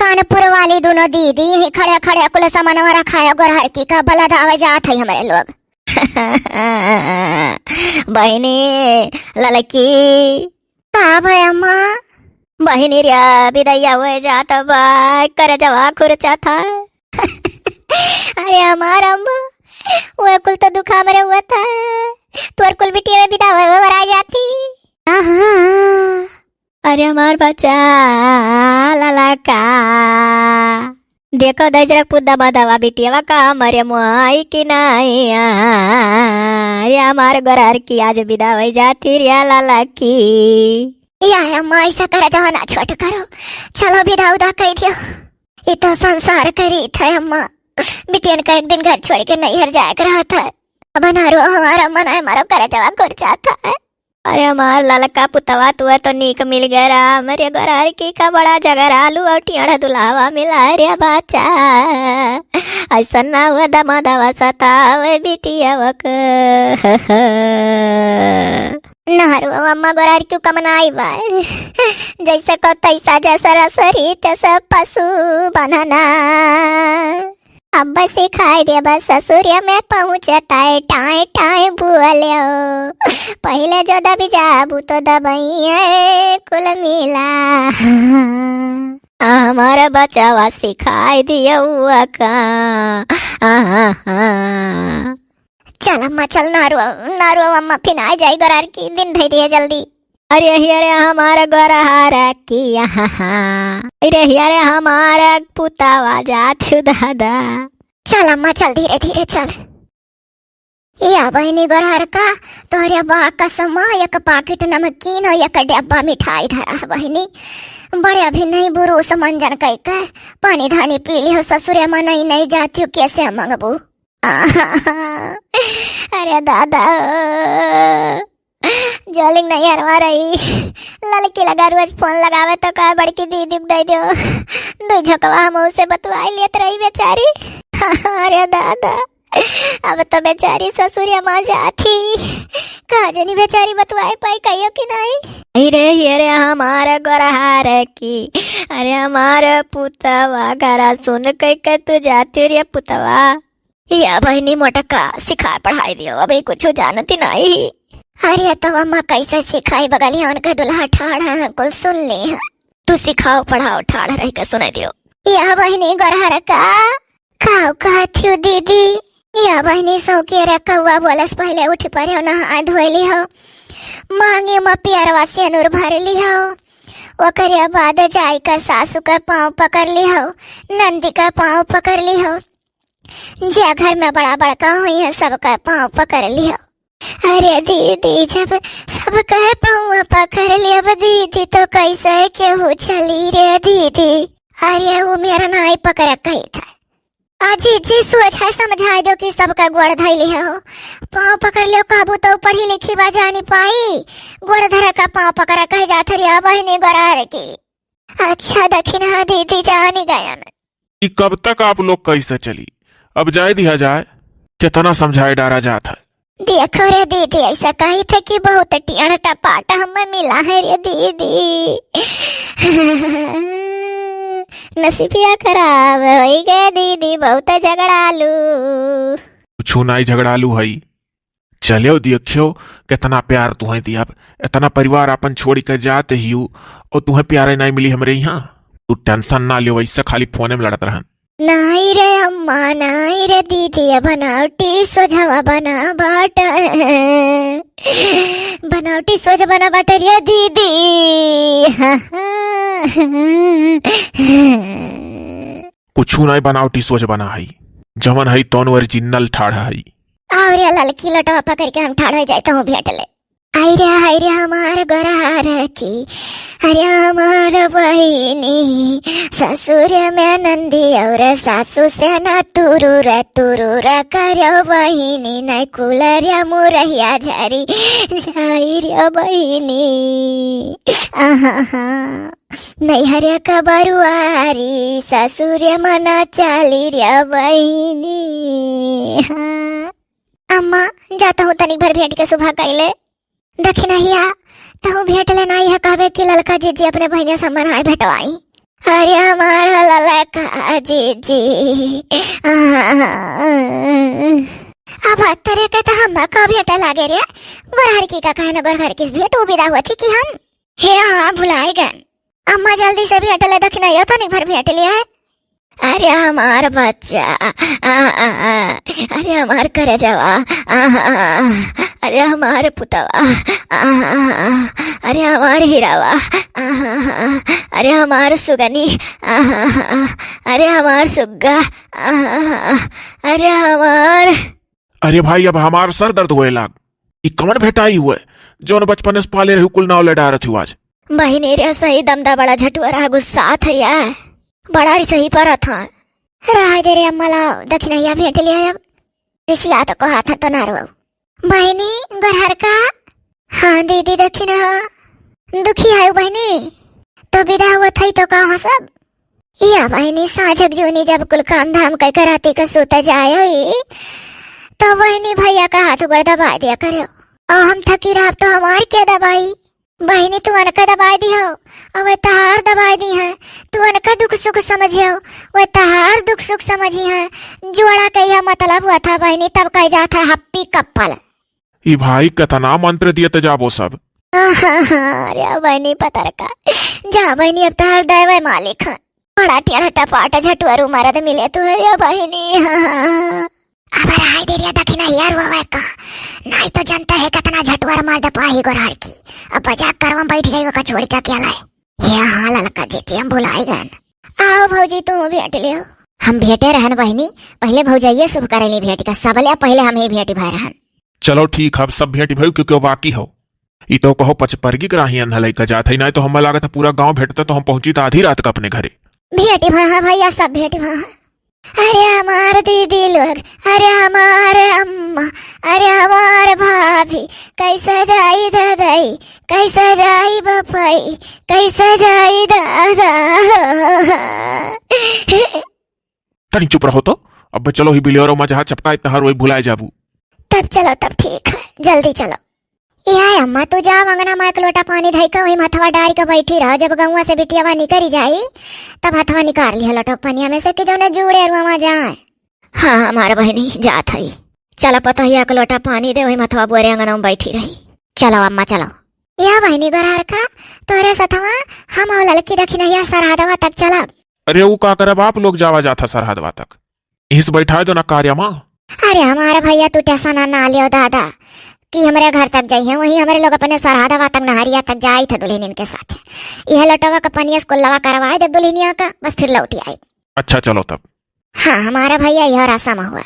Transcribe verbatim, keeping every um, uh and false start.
कानपुर वाली दुनो दीदी यहीं खड़े खड़े कुल सामानवा रखाया, गोरहर की का बलद आवे जात है हमरे लोग। बहिनी ललकी। का भय अम्मा? बहिनी रे, बिदैया हुए जात बा, करजवा खुरचा था। अरे हमार अम्मा, वो कुल तो दुखा मरे हुआ था, तोर कुल बिटिया में बिदा हुए, हुए मरा जाती। आहा। अरे हमार बच्चा ललका, देखो दजरक पुद्दा मदवा बिटियावा का मरे मोई की नाई। आ, अरे हमार गोरहर की आज बिदा होई जाती रे ललकी। या अम्मा, ऐसा करजवा ना छोट करो, चलो बिदा उदा कह दियो। ये तो संसार करी था अम्मा, बिटियन का एक दिन घर छोड़ के नैहर जाए के रहा था। अब नारो हमारा मन है, मारो करजवा खुरचा था। अरे हमार ललका पुतवा, तू तो नीक मिल गया राम। अरे गोरहर की का बड़ा झगड़ालू और टियाड़ा दुलावा मिला रे बच्चा। ऐसा ना हुआ दमादवा सतावे बिटिया वक। नारो अम्मा, गोरहर क्यों कमनाई बा? जैसे को तैसा, जैसा रसरी तैसा पशु बनाना। अब सिखाई देबा ससुरिया में पहुँचता है, टाए टाए बोले हो। पहले जो दबी जाबू तो दबइए कुल मिला। हमारा बचावा सिखाई दिया हुआ का। आहा। चल अम्मा, चल नारुआ, नारुआ अम्मा फिर आ जाई, गोरहर की दिन धई दिए जल्दी। अरे हिया रे हमार गोरहर की, आहा। अरे हिया रे हमार पुतावा जात हु दादा। चल अम्मा, चल धीरे धीरे चल। या बहिनी गोरहर का, तोहरे बा कसम, एक पाकिट नमकीन और एक डब्बा मिठाई धरा है बहिनी। बड़े अभी नहीं बुरुस मंजन कई के पानी धानी पी लियो, ससुरे मा नहीं, नहीं जाती हूँ, कैसे मंगबू? अरे दादा, जोलिंग नैहरवा रही, ललकी लगा रोज फोन लगावे तो कहे बड़की दीदी के दे दो, दो झोंकवा हम उसे बतुआई लेत रही बेचारी। अरे दादा, अब तो बेचारी ससुरिया मा जाती, का जनी बेचारी बतुआए पाई कहियो कि नहीं। अरे ये रे हमार गोरहर की, अरे हमार पुतवा घरा सुन कह के तू जाती रे पुतवा। या बहिनी मोटका सिखाए पढ़ाई दियो, अभी कुछ जानती नहीं। अरे तो अम्मा कैसे सिखाई, बगलिया उनके दुल्हा ठाड़ हैं, कुल सुन ले हैं। तू सिखाओ पढ़ाओ, ठाड़ रह के सुने दियो। या बहिनी गोरहर का, काऊ कहत हूँ दीदी? या बहिनी सौके रे कौआ बोलस, पहले उठ पड़े हो, नहा धोए ली हो, मांगे में पियरवा सेनुर भर ली हो, ओकरे बाद जाई के सासू के पाँव पकड़ ली हो, नंदी के पाँव पकड़ ली हो, जे घर में बड़ा बड़का हुई है, सबका पाँव पकड़ लियो। अरे दीदी, जब सबका पाँव पकड़ लियो दीदी, तो कैसे केहू चली रे दीदी? अरे वो मेरा नाई पकड़ कही था। अजी जी सोच है, समझाए दो कि सबका गोड़ धैली हो, पाँव पकड़ लियो, कहबू तो पढ़ी लिखी बा जानी पाई, गोड़ धरे का पाँव पकड़ कह जात रे बहिनी गोरहर की। अच्छा दखिनहा दीदी जानी गयन। ई कब तक आप लोग कैसे चली? अब जाए दिया जाए, कितना समझाए डारा जात है। देखो रे दीदी, ऐसा कही थे कि बहुत टेढ़ टपाट हमें मिला है रे दीदी। नसीबिया खराब होई गए दीदी, बहुत झगड़ालू। कुछ नाई झगड़ालू है, चलेउ देखियो, कितना प्यार तुहें दियब। इतना परिवार आपन छोड़ि के जात हियू और तुहें प्यारे नाई मिली हमरे यहाँ। तू tension ना लियो, वैसे खाली फोने में लड़त रहन। नाई रे अम्मा, नाई रे दीदी, बनावटी सोझवा बना बाटे। बनावटी सोझ बना बाटे रे दीदी। कुछु नाई बनावटी सोझ बना हई, जवन हई तौन original ठाढ़ हई। और या ललकी लोटवा पकड़ के हम ठाढ़ हो जाए तो हूँ भेंट ले। आई रे, आई रे हमार गोरहर की, अरे हमार बहिनी, ससुर में नंदी और सासू से ना तुरुर तुरुर करो बहिनी, नहीं कुलरिया मुरहिया झरी जाई रे बहिनी। आहा, नैहर का बरुआरी, ससुर मना चाली रे बहिनी। हाँ। अम्मा, जाता हूँ, तनिक भर भेंट के सुबह कैले। दखिनहिया, तहु भेंट लेना, यह कहबे कि ललका जीजी अपने बहिनिया से मनाए भेंटवाई। अरे हमार ललका जीजी। अब तरे के त हम का भेंटे लागे रे। गोरहरकी का कहे न गोरहरकी से भेंट उ बिदा हुआ थी कि हम। हे हाँ, भुलाए गन। अम्मा जल्दी से भेंट ले, दखिनहियो तनिक भर भेंट लिया है। अरे हमार बच्चा, आ, आ, आ, अरे हमार करेजवा, आ, आ, आ, अरे हमार पुतवा, आ, आ, आ, अरे हमार हीरावा, आ, आ, आ, अरे हमार सुगनी, आ, आ, आ, अरे हमार सुग्गा, आ, आ, आ, अरे हमार। अरे भाई, अब हमार सर दर्द होए लाग। ई कवन भेंटाई हुए, जौन बचपने से पाले रही, कुल नाव ले डारत हूँ आज। बहिनी रे, सही दमदा बड़ा झटुआ रहा, गुस्सा थैया। बड़ा री सही पर था। रहा दे रे अम्मा, लाओ दखिनहिया भेंट लिया अब। रिसिया तो को हाथ तो ना रो। बहिनी, गोरहरका। हाँ दीदी, दखिनहा। दुखी है बहिनी? तो बिदा हुआ थई तो कहाँ सब? या बहिनी, साँझक जूनी जब कुल काम धाम कइके राती का सूत जाए होई, तो बहिनी भैया का हाथ गोड़ दबाए दिया करो। और हम थकी रहब तो हमार के दबाई? बहिनी, तू अनका दबाए दिहो, और वे तहार दबाए दिहैं। तू अनका दुख सुख समझियो, वे तहार दुख सुख समझिहैं। जोड़ा के यह मतलब हुआ था बहिनी, तब कह जात है happy couple। ई भाई, कतना मंत्र दियत जाबो सब। अरे बहिनी पतरका, जा बहिनी, अब तहार दैवे मालिक हैं। बड़ा टेढ़ा टपाट झटुआरू मरद मिले तू है या बहिनी। अब रहाई दे रिया दखिनहिया रोवे का, नाई तो जनता है कतना झटुआर मर्द पाही गोरहरकी। अब बजा करवा बैठ जाई ओका छोड़ के अकेला है। हे हाँ ललका जीजी, हम भुलाए गन। आओ भौजी, तू भेंट लियो। हम भेंटे रहन बहिनी, पहिले भौजाइये शुभ करेली भेंट का, सबले पहिले हम ही भेंट भय रहन। चलो ठीक है, अब सब भेंट भयू, क्योंकि वो बाकी हो। ई तो कहो पचपरगी के राही अंधा लइका जात है, नाई तो हमें लागत है पूरा गांव भेंटता तो हम पहुंची तो आधी रात का अपने घरे। भेंट भा हाँ भैया, सब भेंट भा हाँ। अरे हमार दीदी लोग, अरे हमार अम्मा, अरे हमार भाभी, कैसे जाई ददई, कैसे जाई बपई, कैसे जाई दादा। तनी चुप रहो तो। अब चलो ही बिलियोरो मा जहाँ चपका इतना हर वही भुलाए जाबू। तब चलो, तब ठीक है, जल्दी चलो। या अम्मा, तू जा अंगना मा एक लोटा पानी धई के वही मथवा डारी के बैठी रहो। जब गौवा से बिटियावा निकरी जाई, तब हथवा निकाल लिया लोटा के पनिया में से कि जौने जूड़े रुआ मा जाए। हाँ हमार बहिनी, जात हई। चला पतोहिया के लोटा पानी दे, वही मथवा बोरे अंगना में बैठी रही। चलो अम्मा, चलो। या बहिनी गोरहरका, तोहरे सथवा हम और ललकी दखिनहिया सरहदवा तक चलब। अरे ऊ का करब, आप लोग जावा जात है सरहदवा तक। इस बैठा दो ना कार्य मा। अरे हमार भैया, तू टेंशन ना लियो दादा, कि हमरे घर तक जाइए, वहीं हमरे लोग अपने सरहदवा तक नहरिया तक जाई थे दुल्हनिन के साथ। यह लोटवा के पनिया से कुल्लवा करवाए दे दुल्हनिया का, बस फिर लौट आई। अच्छा चलो तब। हाँ हमार भैया, यह रसम हुआ।